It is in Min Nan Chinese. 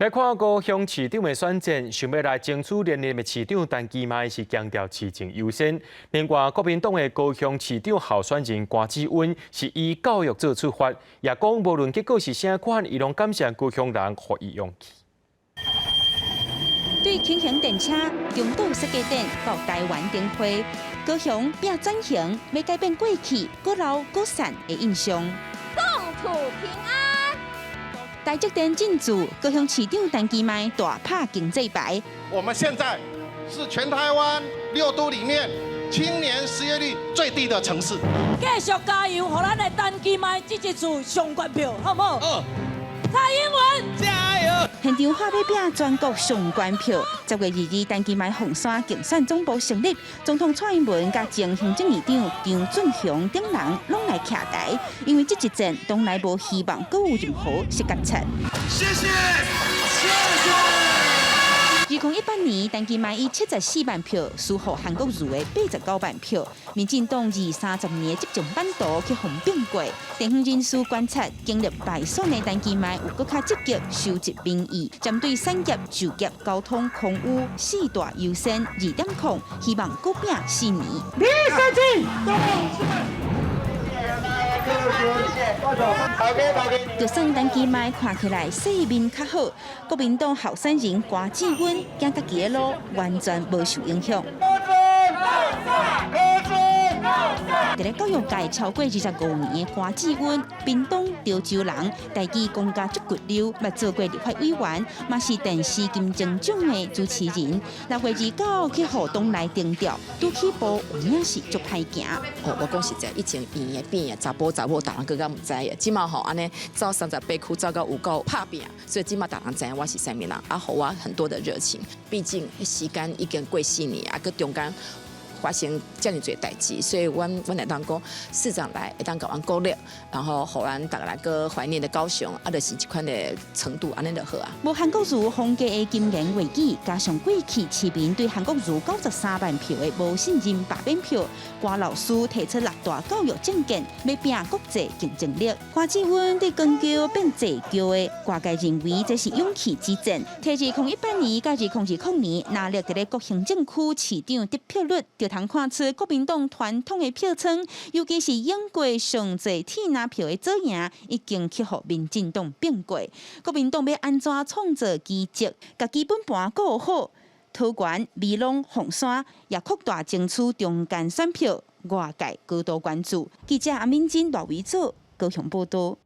來看高雄市長的選戰，想欲來爭取連任的市長陳其邁是強調市政優先。另外，國民黨的高雄市長候選人柯志恩是以教育做出發，也講無論結果是啥款，伊攏感謝高雄人予伊勇氣。對輕型電車、中島設計展到台灣燈會，高雄拼轉型，欲改變過去古老古散的印象。貢土平安。台積電進駐高雄市長陳其邁大拍經濟牌。我們現在是全台灣六都裡面青年失業率最低的城市。繼續加油，予咱的陳其邁這一次上懸票，好毋好？好。蔡英文加油！現場喊欲拼全國上懸票。10月22，陳其邁鳳山競選總部成立，總統蔡英文佮前行政院長張俊雄等人攏來徛台，因為這一戰從來無希望閣有任何失決策。謝謝，謝謝。2018年，陳其邁以74萬票輸予韓國瑜的89萬票，民進黨二三十年的執政版圖去予併過。地方人士觀察，經歷敗選的陳其邁有閣較積極收集民意，針對產業、就業、交通、空污四大優先2.0，希望閣拼4年。李書記。就算陳其邁看起來勢面較好，國民黨候選人柯志恩行家己的路，完全無受影響。佇咧教育界超過25年的柯志恩，屏東潮州人，台語講甲足骨溜，捌做過立法委員，嘛是電視金鐘獎的主持人。6月29去予黨內定調，拄起步有影是足歹行。哦，我講實在，以前圓的扁的，查埔查某，逐人閣較毋知的。這馬吼按呢走38區，走到有夠拍拚，所以這馬逐人知影我是啥物人，啊，予我很多的熱情。畢竟時間已經過4年，啊，閣中間發生遮爾濟代誌，所以阮會當講市長來會當共阮鼓勵，然後予咱逐家來閣懷念的高雄，啊，就是這款的程度，按呢就好啊。無韓國瑜風格的金言話語，加上過去市民對韓國瑜93萬票的無信任罷免票，柯老師提出六大教育政見，欲拼國際競爭力。柯志恩對扛轎變坐轎的，外界認為這是勇氣之戰。提2018年佮2020年，拿力佇咧各行政區市長得票率，就通看出國民黨傳統的票倉，尤其是贏過上濟鐵藍票的左營，已經去予民進黨併過。國民黨欲按怎創造奇蹟，共基本盤顧好，桃園、美濃、鳳山也擴大爭取中間選票，外界高度關注。記者阿敏珍、賴維祖高雄報道。